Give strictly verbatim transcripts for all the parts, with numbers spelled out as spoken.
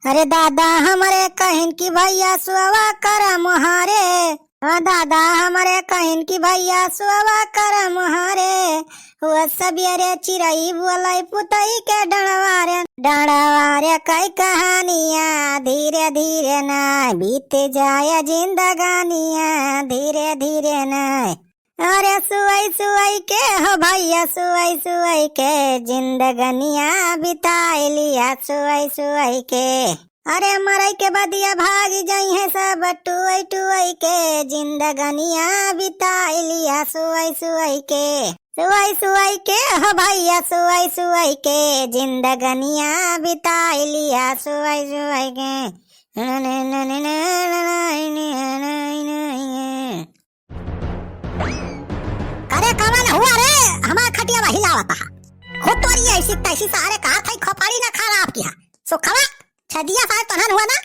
अरे दादा हमरे कहिन कि भइया सुअवा करम हारे, ओ दादा हमरे कहिन कि भइया सुअवा करम हारे। हुआ सबेरे चिरई बोलई पुतई के डंड़वा रे, डंड़वा रे कई कहानिया, धीरे धीरे ना बीत जाए जिंदगानिया, धीरे धीरे ना। अरे सुअई सुअई के हो भइया, सुअई सुअई के जिंदगनिया बिताई लिया, सुअई सुअई के। अरे मरई के बदिया भाग जइहैं सब, टुअई टुअई के जिंदगनिया बिताई लिया, सुअई सुअई के, सुअई सुअई के हो भइया, सुअई सुअई के जिंदगनिया बिताई लिया, सुअई सुअई के। करे कवन हुआ रे, हमार खटिया वही लावता। हो तोरी ऐसी तैसी, सारे कहा था खोपड़ी ना खराब किया। सुखवा, छदिया सारे तोहन हुआ ना,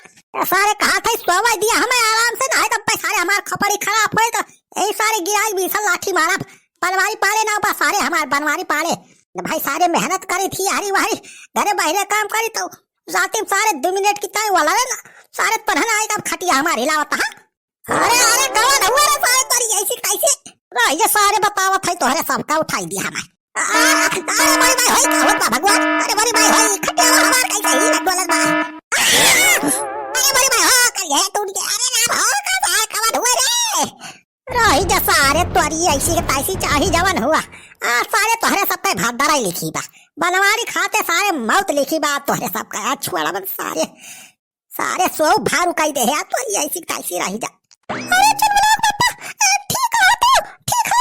सारे कहा था सोवा दिया हमें आराम से, ना है तब पे सारे हमार खोपड़ी खराब होए तो यही सारे गिराई बीसल लाठी मारा। बनवारी पाड़े ना बा सारे हमार बनवारी पाड़े। भाई सारे मेहनत करी थी हरी वहरी, घरे बाहरे काम करी तो रात में सारे दो मिनट की तय वाला रे ना, सारे तोहन आए तब खटिया हमार हिलावता। हाँ, अरे, अरे, कवन हुआ रे सारे तोरी ऐसी कैसे? अरे, ये सारे बतावत है तोहरे सबका उठाई दिया हमें। आ, अरे, बड़ी भाई होई का होत बा भगवान? अरे, बड़ी भाई होई, खटिया हमार कैसे ही बोलत बा? अरे, बड़ी भाई हो, कर ये टूट गया। अरे, राम हो, का सारे कवन हुआ रे? रही जा सारे तोरी ऐसी के तैसी चाही जवन हुआ। आ, सारे तोहरे सब पे भादरा ही लिखी बा। बनवारी खाते सारे मौत लिखी बा तोहरे सब का। आ, छुआड़ा बन सारे। सारे सो भारू कई दे है, तो ये ऐसी तैसी रही जा। अरे चुलबुलाक पापा, ए, ठीक हो तू? ठीक हो?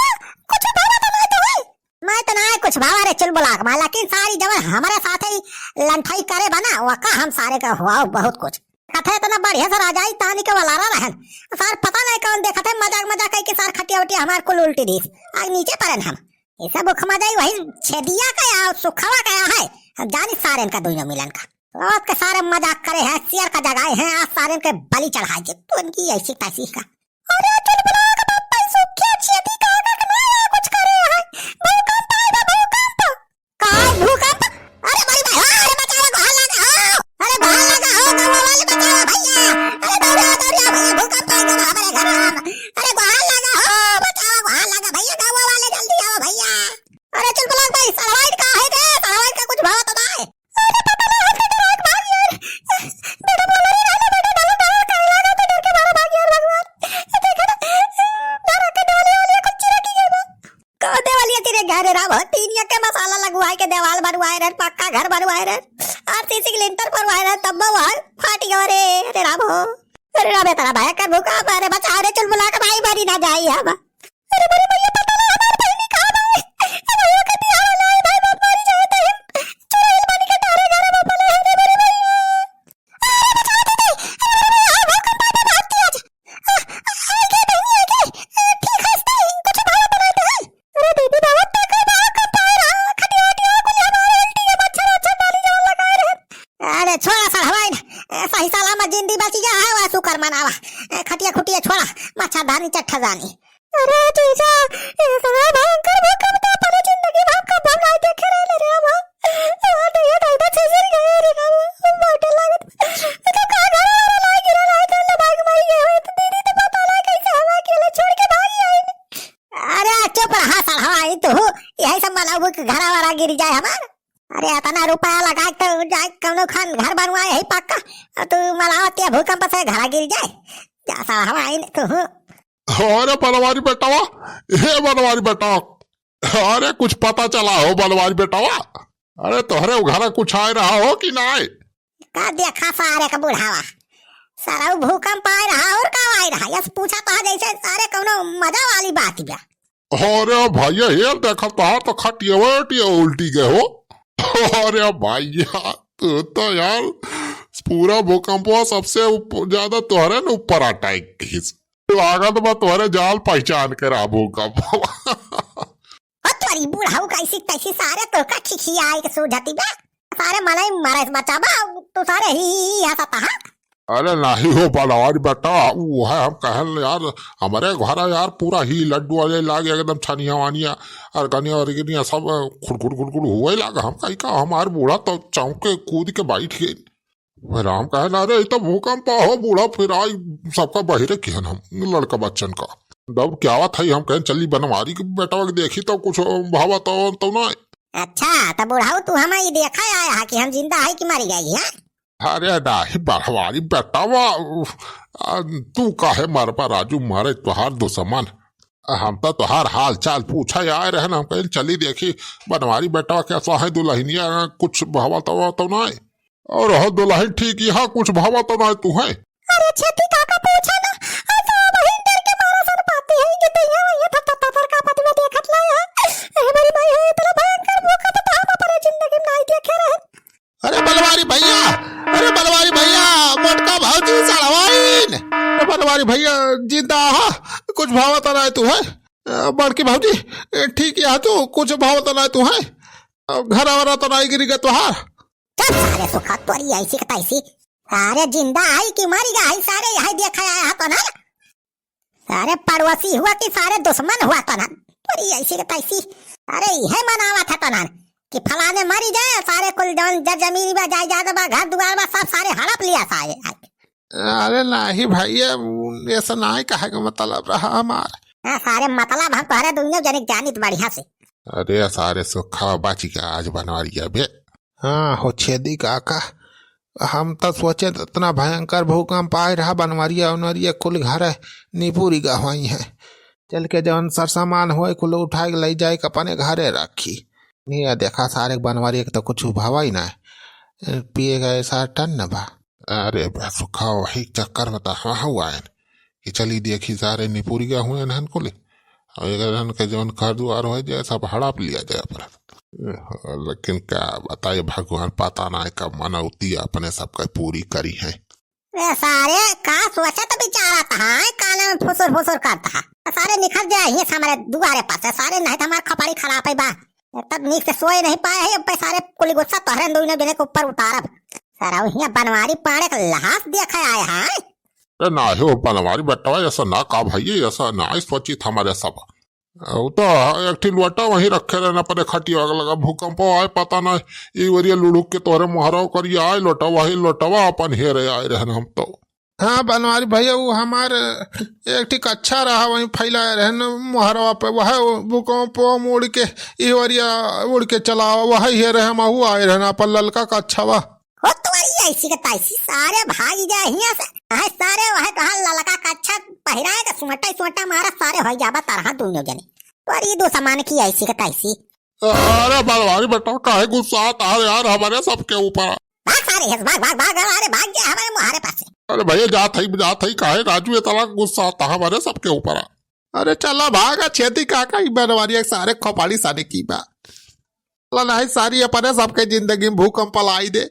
कुछ भावा तो नहीं तो है? मैं तो ना कुछ भावा रे चुलबुलाक माँ, लेकिन सारी जवन हमारे साथ ही लंठाई करे बना, वका हम सारे का हुआ बहुत कुछ। कथे इतना बढ़िया से राजाई तानी के वलारा रहन। सार पता नहीं कौन देखत है, मजाक मजाक कई के सार खटिया उटिया हमार कुल उल्टी दीस। आग नीचे परन हम। ये सब उखमा जाई वही छेदिया का या सुखवा का या है। हम जानी सारे इनका दोनों मिलन का। रात के सारे मजाक करे हैं, शेर का जगाए हैं, आज सारे के बलि चढ़ाए जे। तो इनकी ऐसी तैसी का। अरे चुलबुला के बाप पैसो क्या छेदी का का ना कुछ करे हैं। भूकंप आए बा, भूकंप। का है भूकंप? अरे बड़ी भाई, अरे बचावा, गोहार लगा हो। अरे गोहार लगा हो, गाँव वाले बचावा भैया। अरे दौड़ा, दौड़ा भैया, भूकंप आए बा हमारे घर। अरे गोहार लगा हो, बचावा, गोहार लगा भैया, गाँव वाले जल्दी आओ भैया। अरे चुलबुलाक भाई, सड़वाइट का है रे? सड़वाइट का कुछ भाव तो ना है। अरे पापा रे, हम तो डराक भाग यार। बेटा बोला रे, राजा बेटा, डरो, डरो, काहे लगा तो डर के मारो भाग यार भगवान। ये देखो ना, डरा के देवालिया वालिया कुछ चिरा की गई बा। कौन देवालिया तेरे घर रे राम हो? टीनिया के मसाला लगवाए के देवाल बनवाए रहे, पक्का घर बनवाए रहे, आरसीसी के लिंटर बनवाए रहे, तब वो वहाँ फाट गया रे, अरे राम हो। अरे राम, इतना भयंकर भूकंप, अरे बचाओ रे, चुलबुलाक भाई, मरी ना जाई हम। अरे मोरे भैया, पता ना हमार बहिनी कहाँ बा? ए भैया के बियाह वाला है भाई, बाप मारी जाए तो हम चुड़ैल बन के तारे घर में पले हैं रे मोरे भैया। अरे बचाओ दीदी, अरे मोरे भैया, हाय भूकंप आए बा, भाग के आ जा। आ, आ, आगे बहिनी, आगे। ए, ठीक है, इसने कुछ भाव बनाए तो है। अरे दीदी, बहुत तगड़ा भूकंप आए रहा, खटिया वटिया कुल हमारे उल्टी के मच्छर वच्छर डाली जान लगाए रहे। अरे छोड़ा सड़वाइन, ए, सही सलामत जिंदी बच गया है, वह शुक्र मनावा। ए, खटिया खुटिया छोड़ा, मच्छरदानी चट्ठा जानी। अरे जीजा, इतना भयंकर भूकंप तो अपने जिंदगी में हम कबो नहीं देखे रहले रे हम। हमार तो ये दादा छिसर गए रे हम। बहुत डर लागत। ये तो का घर वाला ना गिरा रहा है, तो भाग माई गए हो। तो दीदी तो पता ना कैसे हम अकेले छोड़ के भाग आई। अरे चुप रहा सड़वाइन तू। यही सब मनाबू कि घर वाला गिर जाए हमार। अरे इतना रुपया लगा के तो जाए कौनो खान घर बनवाए है पक्का। और तू मनावत या भूकंप से घर गिर जाए। जा सड़वाइन तू। अरे बनवारी बेटवा, हे बनवारी बेटवा, अरे कुछ पता चला हो बनवारी बेटवा? अरे तोहरे उ घरा कुछ आए रहा हो कि नाय? का देखा सारे का बुढ़ावा, सारा उ भूकंप आए रहा और का आए रहा, यस पूछा तो जैसे सारे कौनो मजा वाली बात बा। अरे भैया, ये देखा तोहार तो खटिया वटिया उल्टी गए हो। अरे भैया, तू तो यार पूरा भूकंपवा सबसे उप-, ज्यादा तोहरे न ऊपर अटैक किस। लागत बा तोहरे जाल पहचान के रहा भूकंप। ओ तोरी बुढ़ऊ कैसी तैसी सारे तोका खिखियाए के सूझती बा। सारे मनई मरे से बचाबा, तू सारे ही, ही, ही हंसता है। अरे नाही हो बनवारी बेटा, वो है हम कहल यार, हमारे घर यार पूरा ही लड्डू वाले लागे एकदम छनिया वनिया, अरगनिया वरगनिया सब खुड़खुड़ खुड़खुड़ हुए लागे। हम कही का हमार बूढ़ा तो चौंके कूद के बैठ गए। फिर हम कहे, "ना रे, ई तो भूकंप हो बूढ़ा, फिर आई सबका बहिरे किहन हम लड़का बच्चन का।" तब क्या बात है, हम कहेन, "चली बनवारी के बेटवा के देखी तो कुछ भावा तो, तो ना।" अच्छा, तो बुढ़ऊ तू हम ई देखा आया है कि हम जिंदा है कि मरी गई है? अरे नाही बनवारी बेटवा, आ, तू काहे मरबा राजू, मरे तोहार दुश्मन। हम तो तोहार हाल चाल पूछा आए रहन, हम कहेन चली देखी बनवारी बेटवा कैसा है दुल्हनिया, कुछ भावा तो, तो ना। और हो दुल्हन ठीक यहाँ कुछ भावा तो ना तू है। अरे छेदी काका पूछा ना, ऐसा वही डर के मारा सन पाती है कि दैया वही थर थर थर थर कांपत में देखत लाया है। ए हमारी माई है, इतना भयंकर भूकंप तो हम अपने जिंदगी में नहीं देखे रहे। अरे बनवारी भैया, अरे बनवारी भैया, मोटका भौजी सड़वाइन। अरे बनवारी भैया, जिंदा हा, कुछ भावा तो ना तू है। अ, बड़की भौजी, ए, ठीक यहाँ तू, कुछ भावा तो ना तू है। अ, घर वाला तो ना गिरी गया तोहार। चल सारे सुखा, तोरी ऐसी के तैसी। सारे जिंदा आई कि मरी गया है, सारे यही देखा आया है तो ना। सारे पड़ोसी हुआ कि सारे दुश्मन हुआ तो ना। तोरी ऐसी के तैसी। अरे यही मनावा था तो ना कि फलाने मरी जाए, सारे कुल जौन जर जमीन बा, जायदाद बा, घर दुआर बा, सब सारे हड़प लिया सारे। अरे नाही भैया, उ ऐसा नाही कहे के मतलब रहा हमार। हाँ, सारे मतलब हम तोहरे दुनिया जनिक जानित बढ़िया से। अरे सारे सुखा बच गया आज बनवारिया बे। हाँ हो छेदी काका, हम तो सोचे इतना भयंकर भूकंप आए रहा, बनवारिया उनवारिया कुल घर है निपुरी गहवाई है। चल के जौन सरसामान होए कुल उठाए के लई जाए के अपने घरे रखी। नहीं देखा सारे बनवारिया के तो कुछ भावा ही ना है। पिए गए सार टन न बा। अरे बे सुखा, वही चक्कर में तो हम हुआ है कि चली देखी सारे निपुरिया हुए नहन को ले। और अगर हन के जौन घर दुआर हो जाए, सब हड़प लिया जाए अपना। लेकिन का बताए भगवान, पता ना है कब मनौती अपने सबका पूरी करी है। ए सारे का सोचत बिचारत है, कान में फुसुर फुसुर करत है। सारे निकल जाए ही हमारे दुआरे पास से, सारे नहीं तो हमार खपड़ी खराब है बा। तब नीक से सोए नहीं पाए है, अब सारे कुल गुस्सा तोहरे दोनों जने के ऊपर उतारब। सारा हियाँ बनवारी पाड़े के लहास देखे आए हैं। ए, नाही हो बनवारी बेटवा, ऐसा ना का भाई, ऐसा ना सोचित हमारे सब। वो तो एक ठी लोटा वहीं रखे रहना अपने खटिया के लगा, भूकंप आए पता ना, ई वरिया लुढ़ुक के तोहरे मोहरा करिया आए लोटा, वही लोटवा अपन हेरे आए रहन हम तो। हाँ बनवारी भैया, वो हमार एक ठी कच्छा रहा वहीं फैलाए रहन मोहरवा पे, वह भूकंप मुड़ के ई वरिया उड़ के चला, वही हेरे हम आहू आए रहन अपन ललका कच्छावा। हो तुम्हारी ऐसी के तैसी, सारे भाग जाए हियाँ से। अहे सारे वह कहाँ ललका कच्छा पहिराए के सुमटा सुमटा मारा, सारे हो जाबा तरहा दोनों जने। पर ये दो सामान की ऐसी के तैसी। अरे बनवारी बेटा, काहे गुस्सा आता है यार हमारे सबके ऊपर? भाग सारे हियाँ से, भाग, भाग, भाग, भाग, अरे भाग गया हमारे मुहारे पास से। अरे भैया जात है, जात है, काहे राजू इतना गुस्सा आता है हमारे सबके ऊपर? अरे चला भागा छेदी काका, ई बनवारी एक सारे खोपाड़ी साने की बा। ला नाही सारी अपने सबके जिंदगी में भूकंप लाई दे।